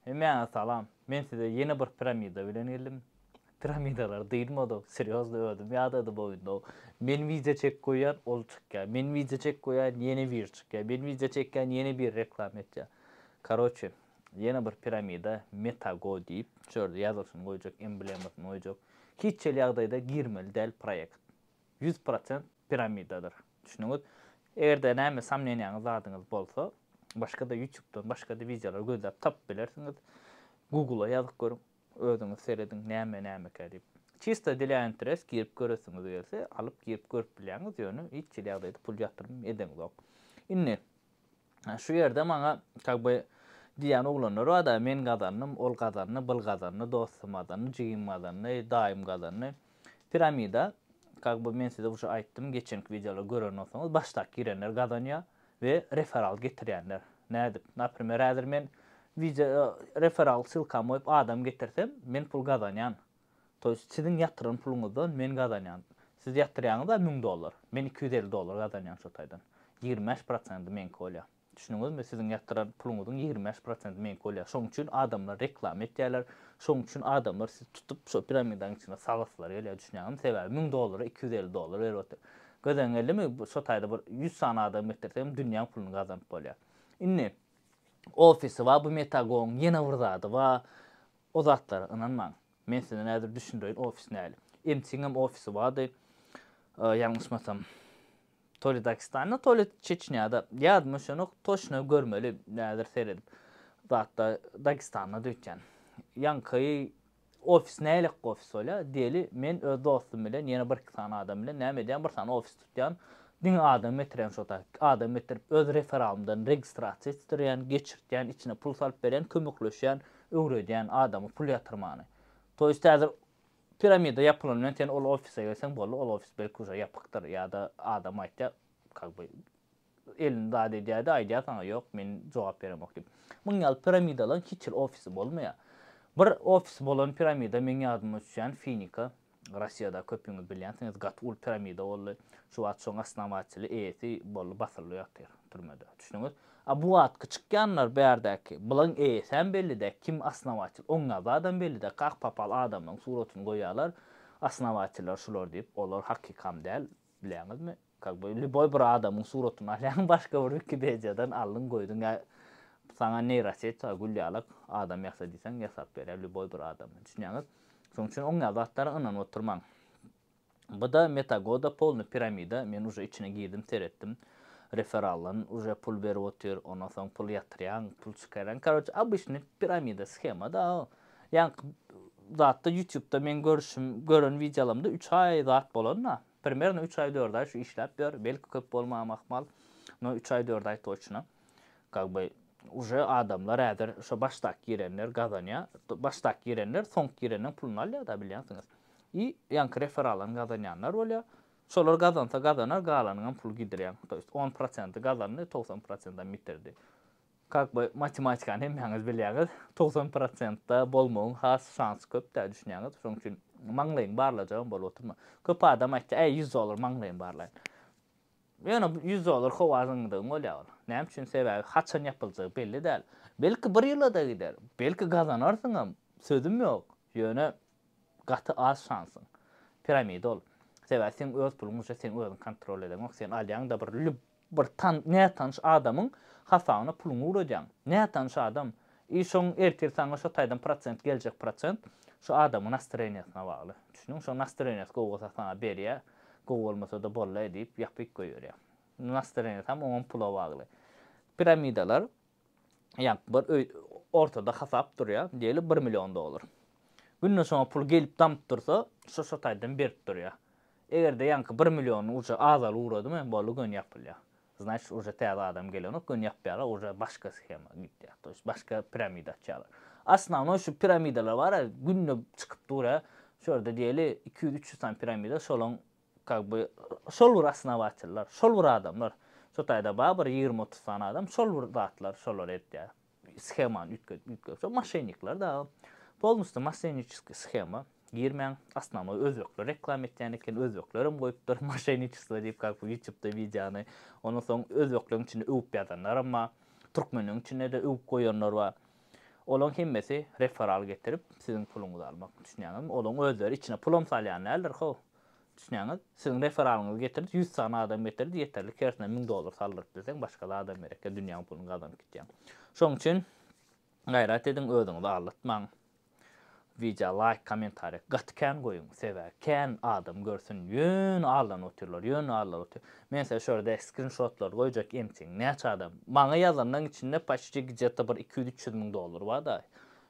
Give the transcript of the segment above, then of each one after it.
Hemmäňize salam. Men size ýene bir piramida bilen geldim. Piramidalar dynmady. Serýozno özüm ýadadym oýunda. Men wideo çekip goýýan, ol çykýar. Men wideo çekip goýýan, ýene biri çykýar. Men wideo çekýän, ýene biri reklama etýär. Karoçe, ýene bir piramida Metago diýip, şu ýerde ýazylşyny goýjak, emblemasyny goýjak. Hiç hili ýagdaýda girmeli däl proýekt. 100% piramidadyr. Düşündiňiz? Eger-de näme somneniýaňyz zadyňyz bolsa, başga-da YouTube-dan başga-da wideolar gözläp tapyp bilersiňiz. Google-a ýazyp görüň, özüňiz serediň näme nämekä diýip. Çisto dla interes girip göresiňiz gelse, alyp girip görüp bilýäňiz, ýöne hiç hili ýagdaýda pul ýatyrym edeňzok. Indi şu ýerde maňa kak by diýýän oglanlar bar-da, men gazandym, ol gazandy, byl gazandy, dostum gazandy, jigim gazandy, daýym gazandy. Piramida, kak by men size uje aýtdym, geçenki wideolary gören bolsaňyz, başdak girenler gazanýar we referal getirýänler. Nädip? Naprimer, häzir men wideo referal ssylkamy goýup adam getirsem, men pul gazanýan. To ýest siziň ýatyran puluňyzdan men gazanýan. Siz ýatyrýaňyz-a 1000 dollar, men 250 dollar gazanýan şo taýdan. 25 prosendi meňki bolýar. Düşündiňizmi? Siziň ýatyran puluňyzyň 25 prosendi meňki bolýar. Şoň üçin adamlar reklama etýärler. Şoň üçin adamlar sizi tutup şo piramidanyň içine salaslary gelýär, düşünýäňizmi? Sebäbi 1000 dollara 250 dollar berip otyr. Göz öňüňe geldimi? Şo taýda bir 100 sany adam getirseň dünýäň puluny gazanyp bolýar. Indi ofisi bar bu Metagoň ýene bir zady bar. O zatlara ynanmaň. Men size häzir düşündireýin ofis näli. MC-ň hem ofisi bardy. Ýalňyşmasam to li Dagestanda, to li Çeçnýada. Ýadyma düşenok, toçno görmeli häzir seredip. Zatda Dagestanda öýtýän. Ýaňky ofis nälik ofis bolýar? Diýeli, men öz dostum bilen ýene bir iki sany adam bilen näme edýän? Bir sany ofis tutýan. Diňe adam getirýän şo taýy. Adam getirip öz referalymdan registrasiýa etdirýän, geçirtýän, içine pul salyp berýän, kömekleşýän. Öwredýän adama pul ýatyrmany. To ýest häzir piramida ýapylan bilen sen ol ofise gelseň boldy ol ofis belki uje ýapykdyr ýa-da adam aýtýar kak by elini zat edýärde aýdýar saňa ýok men jogap beremok diýip. Muň ýaly piramidalaryň hiç hili ofisi bolmaýar. Bir ofisi bolan piramida meň ýadyma düşýän Finika. Rossiýada köpüňiz bilýänsiňiz gaty uly piramida boldy. Şu wagt şoň osnowateli eýesi boldy basyldy ýatyr türmede. Düşündiňiz? A bu wagtky çykýanlar bärdäki bulaň eýesäm belli däl kim osnowatel oňňa zadam belli däl kak popal adamlaň suratyny goýýarlar osnowateller şular diýip olar hakykam däl bilýäňizmi? Kak by lýuboý bir adamyň suratyny alýaň başga bir wikipediýadan aldyň goýduň ýa saňa neýroset bar gül ýalak adam ýasa diýseň ýasap berýär lýuboý bir adamy düşünýäňiz şoň üçin oň ýaly zatlara ynanyp oturmaň bu-da metagoda polny piramida men uje içine girdim seretdim referaldan uje pul berip otyr ondan soň pul ýatyrýaň pul çykarýaň karoçe obyçnyý piramida shema da ýaňky zatda ýutubda meň görüşim gören wideolarymda üç aý zat bolanda Primerno üç aý dört aý şu işläp ýör, belki köp bolmagam ahmal, no üç aý dört aý toçno. Kak by uje adamlar häzir şo başdak girenler gazanýa, başdak girenler soňky girenleň puluny alýada bilýänsiňiz. I ýaňky referaldan gazanýanlar bolýa. Şolar gazansa gazanar, galanyňam pul gidirýäň. To ýest on prosenti gazandy, 90 prosentam ýitirdi. Kak by matematikany hemmäňiz bilýäňiz. 90 prosentda bolmagyň has şansy köp-dä düşünýäňiz. Şonuň üçin maňlaýyňy barlajagam bolup oturma. Köp adam aýtýar, äý 100 dollar maňlaýymy barlaýyn. Ýöne 100 dollar howa zyňdygyň bolýar ol. Näme üçin? Sebäbi haçan ýapyljagy belli däl. Belki bir ýyla-da gider. Belki gazanarsyňam, sözüm ýok. Ýöne gaty az şansyň. Piramida ol. Sebäbi seň öz puluň uje sen özüň kontrol edeňok. Sen alýaň-da bir lüb Bir tan nätanyş adamyň hasabyna puluňy ugradýaň. Nätanyş adam. I şoň ertir saňa şo taýdan prosent geljek prosent şo adamyň nastroýeniýasyna bagly. Düşündiňmi? Şoň nastroýeniýasy gowy bolsa saňa berýä, gowy bolmasa-da bollaý diýip ýapyk goýberýä. Nastroýeniýasam oňam pula bagly. Piramidalar ýa bir öý ortada hasap durýar, diýeli bir million dollar. Günde şoňa pul gelip damyp dursa, şo şo taýdan berip durýar. Eger-de ýaňky bir millionyň uje azaly ugradymy, boldy göni ýapylýar. Znaçit uje täze adam gelenok, göni ýapýarlar, uje başga shema gitýär. To ýest başga piramida açýarlar. Osnawnoý şu piramidalar bar-a, günde çykyp dur-a. Şu ýerde diýeli 200-300 sany piramida, şolaň kak by şol bir osnowateller, şol bir adamlar. Şo taýda bar bir 20-30 sany adam, şol bir zatlar şolar edýär. Shemany üýtgedip üýtgedip. Şo moşennikler da. Polnusty moşenniçeskiý shema. Girmäň. Osnownoý özbekler reklama etýän eken. Özbeklerem goýupdyr moşenniçestvo diýip kak bu YouTube'da wideony. Ondan soň özbekleriň içinde öwüp ýazanlaram bar. Türkmenleriň içinde-de öwüp goýanlar bar. Olaň hemmesi referal getirip siziň puluňyzy almak. Düşünýäňizmi? Olaň özleri içine pulam salýan däldir how. Düşünýäňiz? Siziň referalyňyzy getirdi, 100 sany adam getirdi, ýeterlik hersine 1000 dollar saldyryp bilseň başga zadam gerekýä dünýäň puluny gazanyp gitýäň. Şoň üçin gaýrat ediň özüňizi aldatmaň. Wideo laýk kommentariýa gaty kän goýuň sebäbi kän adam görsün ýöne aldanyp otyrlar ýöne aldanyp otyr men size şu ýerde skrinşotlary goýjak emçiň näçe adam maňa ýazanlaň içinde paçti gdýeto bir 200-300 müň dollar barda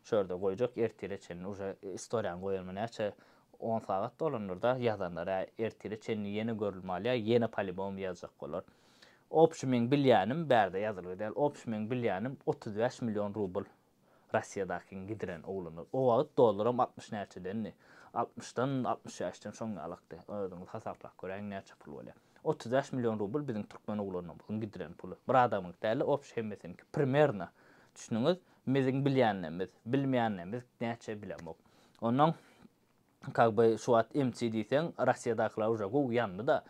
şu ýerde goýjak ertire çenli uje istoriýany goýanyma näçe on sagat dolandyrda ýazanlar ä ertire çenli ýene görülme alýar ýene polibom ýazjak bolar opşi meň bilýänim bärde ýazylgy däl opşi meň bilýänim 35 million rubl Russiýadakyň gidiren oglanlar. O wagt dollaram 60 näçedendi. 60-dan, 65-den şoň ýalakdy. Özüňiz hasaplap göräýiň näçe pul bolýar. 35 million rubl biziň türkmen oglanlarymyzyň gidiren puly. Bir adamyňky däl-de, obşi hemmesiniňki. Primerno. Düşündiňiz? Biziň bilýänlerimiz, bilmeýänlerimiz näçe bilemok. Onnoň kak by şu wagt MC diýseň, Russiýadakylar uje gowy ýandy-da.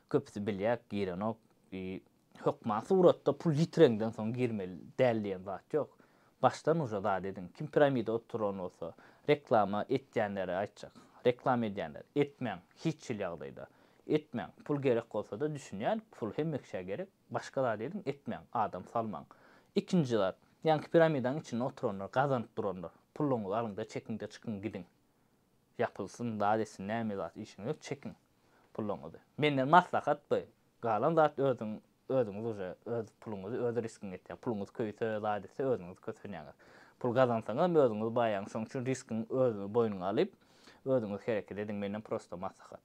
Köpüsi bilýär, girenok. I Hökman suratda pul ýitireňden soň girmeli däl diýen zat ýok. Başdan uje zat ediň. Kim piramida oturan bolsa, reklama etýänlere aýtjak. Reklama edýänler, etmäň, hiç hili ýagdaýda. Etmäň. Pul gerek bolsada düşünýän, pul hemme kişä gerek. Başga zat ediň, etmäň, adam salmaň. Ikinji zat, ýaňky piramidaň içinde oturanlar, gazanyp duranlar, puluňyzy alyňda çekiňde çykyň gidiň. Ýapylsyn, zat etsin, näme zat işiňiz ýok, çekiň puluňyzy. Menden maslahat bu. Galan zat özüň özüňiz uje öz puluňyzy öz riskiňe etýäň. Puluňyz köýse, zat etse özüňiz kösenýäňiz. Pul gazansaňyzam özüňiz baýaň. Şoň üçin riskiň özüňiz boýnuňa alyp, özüňiz hereket ediň. Menden prosta maslahat.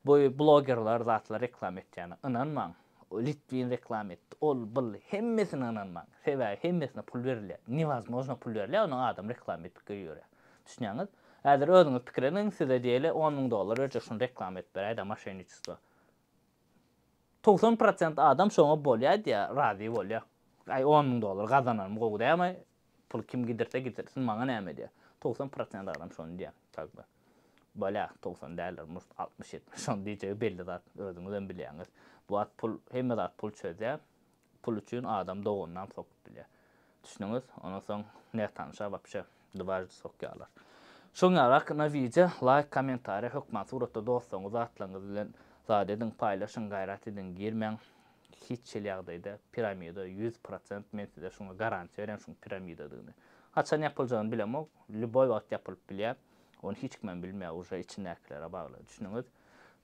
Bu blogerler zatlar reklama etýäne ynanmaň. Litwin reklama etdi. Ol bul hemmesine ynanmaň. Sebäbi hemmesine pul berilýär. Newazmojno pul berilýär, onuň adam reklama edip goýberýär. Düşünýäňiz? Häzir özüňiz pikir ediň, size diýeli 10 müň dollar berjek şuny reklama edip beräýdä moşenniçestvo. 90 prosent adam şoňa bolýar diýýär, razy bolýar. Aý 10 müň dollar gazananym gowy dälmi? Pul kim gidirse gidirsin, maňa näme diýýär. 90 prosent adam şony diýýär, как бы. Bolýar, 90 däldir, может 60-70 şony diýjegi belli zat, özüňizem bilýäňiz. Bu wagt pul, hemme zat pul çözýär. Pul üçin adam doganynam sokup bilýär. Düşündiňiz? Ondan soň nätanyşa wapşe dwaždy sokýarlar. Şoň ýaly na wideo laýk kommentariýa hökman suratda dostlaryňyz zatlaryňyz bilen zat ediň paýlaşyň gaýrat ediň girmäň hiç hili ýagdaýda piramida 100% men size şuňa garantiýa berýän şuň piramidadygyny. Haçan ýapyljagyny bilemok lýuboý wagt ýapylyp bilýär ony hiç kimem bilmeýär uje içindäkilere bagly düşündiňiz.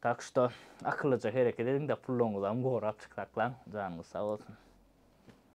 Tak şto akyllyja hereket ediňde pullaryňyzam gorap çyk saklaň janyňyz sag bolsun.